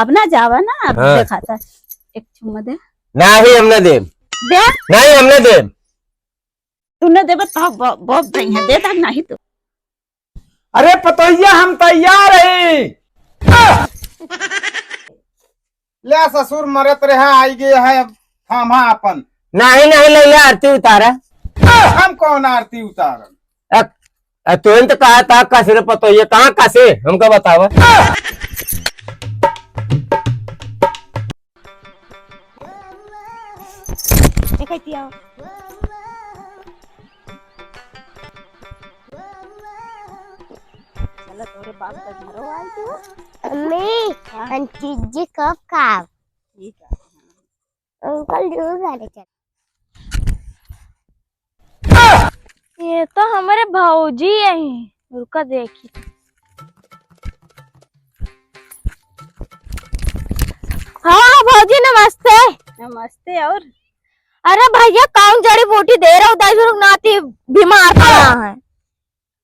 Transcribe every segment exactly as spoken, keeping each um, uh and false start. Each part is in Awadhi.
अब ना जावा ना, अब हाँ। देखा था। एक चुम्मा दे। नाही, हम ना देब। दे। नाही, हम ना देब। तू ना देबे तो ब-, बहुत दई है, दे दे, नाही तो। अरे पतोहिया, हम तैयार हई। ले ससुर मरत रहा, आई गए है, अब थामा अपन। नाही, नाही, ले ले, आरती उतारा। हम कौन आरती उतारन? अ, अ, तोहन तो कहा था कसे रे पतोहिया, कहाँ कसे? हमका बतावा। देखै तिया। चलो, तोरे बाप का घरो आई तू। अम्मी, हाँ। हम चीजी कब खाब? ठीक है। अंकल जरूर गाड़ी चल। ये तो हमरे भौजी यही, रुका देखी। हाँ भौजी, नमस्ते। नमस्ते। और अरे भैया, कौन जड़ी बूटी दे रहे हो? दाई जुर्ग नाती बीमार पड़ा है।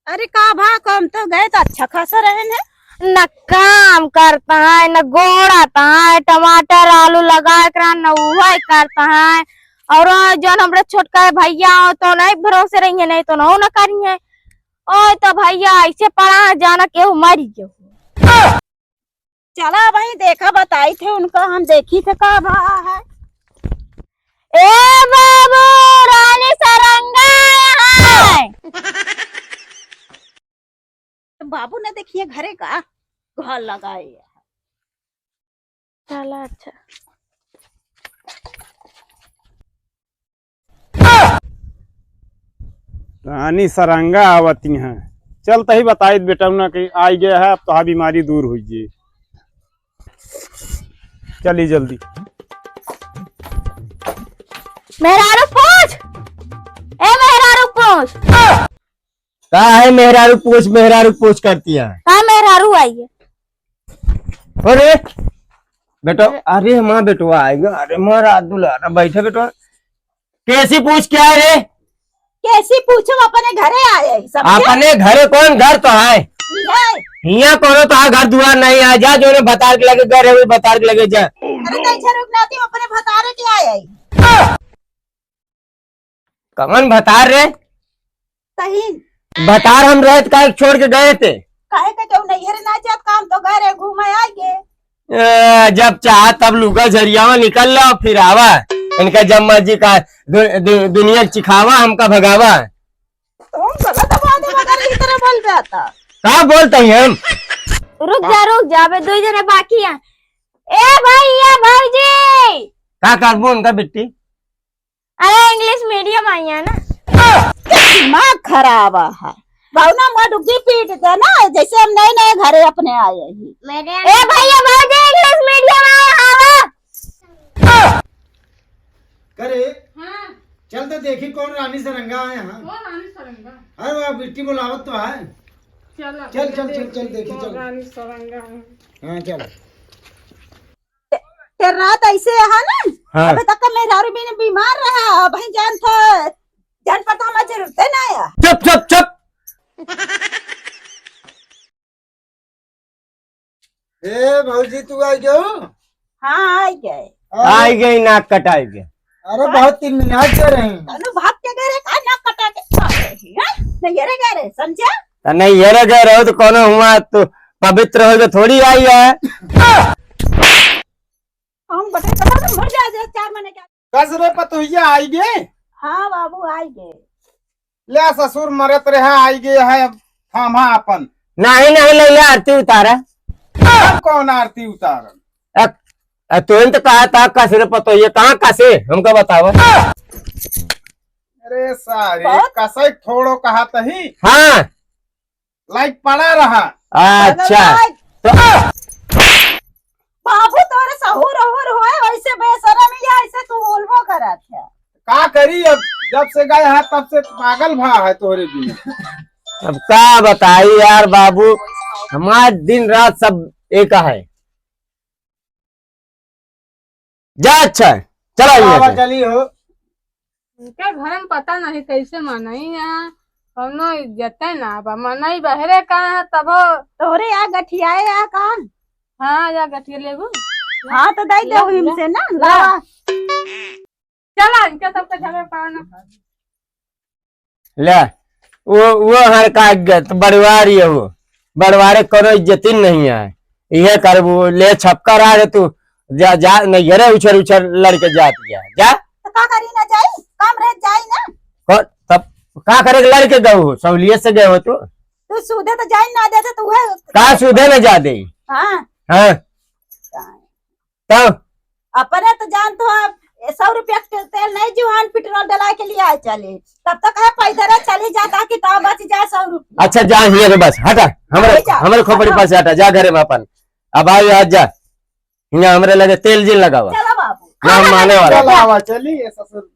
अरे का भा, काम तो गए तो अच्छा खासा रहे न। न काम करता है, न गोड़ाता है, टमाटर आलू लगा के रहा, न उहै करता है। और जौन हमरे छोटका भैया हो तो नहीं भरोसे रही है, नहीं तो न, न करी है। ओए तो भैया ऐसे पड़ा है, जाना केहू मरी गयो। चला भाई, देखा, बताई थे उनका, हम देखी थे का भा है। ए बाबू, रानी सरंगा आया है। तो बाबू ने देखिए घरे का घर लगाए है। चला अच्छा। रानी सरंगा आवती हैं। चल तही बताइत बेटौना कि आई गया है, अब तोहार बीमारी दूर हुई जी। चली जल्दी। मेहरारू पूछ, ए मेहरारू पूछ। का है मेहरारू पूछ, मेहरारू पूछ करती है? का मेहरारू आई है? अरे बेटो, अरे माँ बेटवा आएगा, अरे माँ रात दुलारा बैठे बेटवा। कैसी पूछ क्या है रे? कैसी पूछो, अपने घरे आए हैं, समझे? अपने घरे कौन घर तो है? ये। हियाँ कोनो तो घर दुआर नहीं है, जा जोने भतार के लगे घर है, वही भतार के लगे जा। अरे तो इधर रुक ना, तुम अपने भतारे के आए हैं। कवन भतार रे? सही। भतार हम रहे त काहे छोड़ के गए थे? काहे के क्यों नहीं है रे, ना जात काम तो गए रहे, घूमे आए के। ए, जब चाह तब लुगा झरियावा निकल ला, फिर आवा। इनका जब मर्जी का दु-, दु-, दुनिया के चिखावा, हमका भगावा। तुम गलत बात है, मगर इस तरह बोल जाता। का बोलते हैं हम? रुक जा, रुक जा, अबे दो जने बाकी हैं। ए भैया, भौजी। का करबो उनका बिट्टी? अरे English medium आई है ना। दिमाग खराब है। बहुना मुँह डुग्गी पीट दे ना, जैसे हम नए नए घरे अपने आए ही। मेरे ए भैया, भौजी English medium आए हवा। करे? हाँ। चल तो देखी कौन रानी सरंगा है यहाँ। कौन रानी सरंगा? अरे वाह, बिट्टी बुलावत तो है। चल, चल, चल, चल, चल, देखी, चल। रानी सरंगा है। हाँ, चल। ते रात ऐसे है ना? हाँ। अबे तक का मेहरारू बिन बीमार रहा, अब ही जान था, जान पता हमार जरूरते ना आया। चुप, चुप, चुप। ए भौजी, तू आई गयो? हाँ, आई गए। अरे, आई गई, नाक कटाई के। अरे, बहुत तीन मिनट से रही। तनु भाग के गए रे, का नाक कटा के? हैं? नहीं, ये रे गए रे, समझा? त नहीं, ये रे गए रहो तो कोनो हुआ तो पवित्र हो तो थोड़ी आई है। हम बटे बटे मर जाए, चार महीने के। कस रे पतोहिया आई गे? हाँ बाबू, आई गे। ले ससुर मरत रहा, आई गे है, अब थामा अपन। नाही, नाही, ले ले आरती उतारा। अब कौन आरती उतारन? अ, अ, तोहन तो कहा था कस रे पतोहिया, कहाँ कसे? हमका बतावा। अरे सारे, बहुत कसई थोड़ो कहा तही। हाँ। लाइक पड़ा रहा। अच्छा। तो बाबू तोरे सहूर अहूर होए, वैसे बेशरम ही है, ऐसे तू बोलबो करत है। का करी अब, जब से गए है तब से पागल भा है तोरे बिना। अब का बताई यार बाबू, हमार दिन रात सब एक है। जा अच्छा, चला यहाँ बाबा से। चली हो। उनके घर में पता नहीं कैसे मनई है, कौनो इज्जत है ना बा। मनई बहरे का है तब तोरे यहाँ गठियाए या का? हाँ, या गठिया लेबू। हाँ, तो दे दे ला, हिम ला। से ना, ला। ला। चला, इनके सबके झगड़ा पाना। ले, वो, वो हर का इज्जत, बड़वार ये वो। बड़वारे करो इज्जत ही नहीं है। इहे करबू, ले छपका रहा है तू, जा, जा, नहीं घरे उछर, उछर लड़के जात गया। जा। तो का करी ना जाई? काम रह जाई ना। को-, तब का करे के लड़के गए हो? सहूलियत से गए हो तू? तू सूधे तो जाई ना देते, तू है। का सूधे न जा दे? हाँ। हाँ। तब? अपने तो जानत हो, अब सौ रुपया के तेल नहीं जुहान पेट्रोल डला के लिए आए चले, तब तो कहे पैदल चली जाता कि तब बच जाए सौ रुपया। अच्छा, जा हियाँ से बस, हटा, हमरे, ले जा। हमरे खोपड़ी हटा। पास से हटा, जा घरे में अपन। अब आओ, आज जा, हियाँ हमरे लगे तेल जिन लगावा। चलो बाबू। ना हम माने वाला। चलो आवा, चलिए ससुर,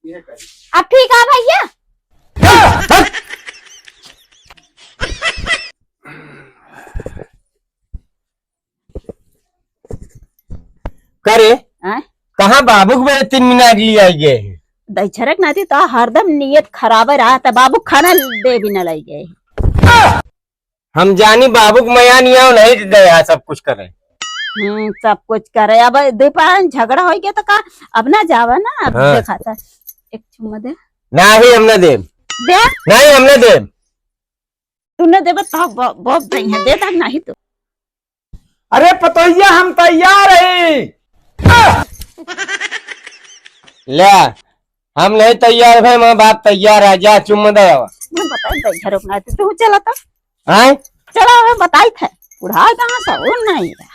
ये करिए। अब ठीक है भैया। करे, आय? कहाँ बाबू के बड़े तीन मिनट लिए आई गए हैं? दैछरक नाती तो हरदम नियत खराब रहा, तो बाबू खाना दे भी न लाई गए। हम जानी बाबू के मया नहीं आओ, नहीं गया सब कुछ करे। हम्म, सब कुछ करे। अब दीपान झगड़ा हो गया तो का, अब ना जावा ना, अब हाँ। देखा था। एक चुम्मा दे। नहीं, हम ना देब। दे। नहीं, हम ना देब। तू ना देबे तो ब-, बहुत दई है, दे तक नहीं तो। अरे पतोहिया, हम तैयार है। ले, हम नहीं तैयार भाई, माँ बाप तैयार है, जा चुम्मा दे आवा। मैं बताई दई है, रुकना तो तू चला तो। हैं? चला, मैं बताई था। बुढ़ा कहाँ से, वो नहीं है।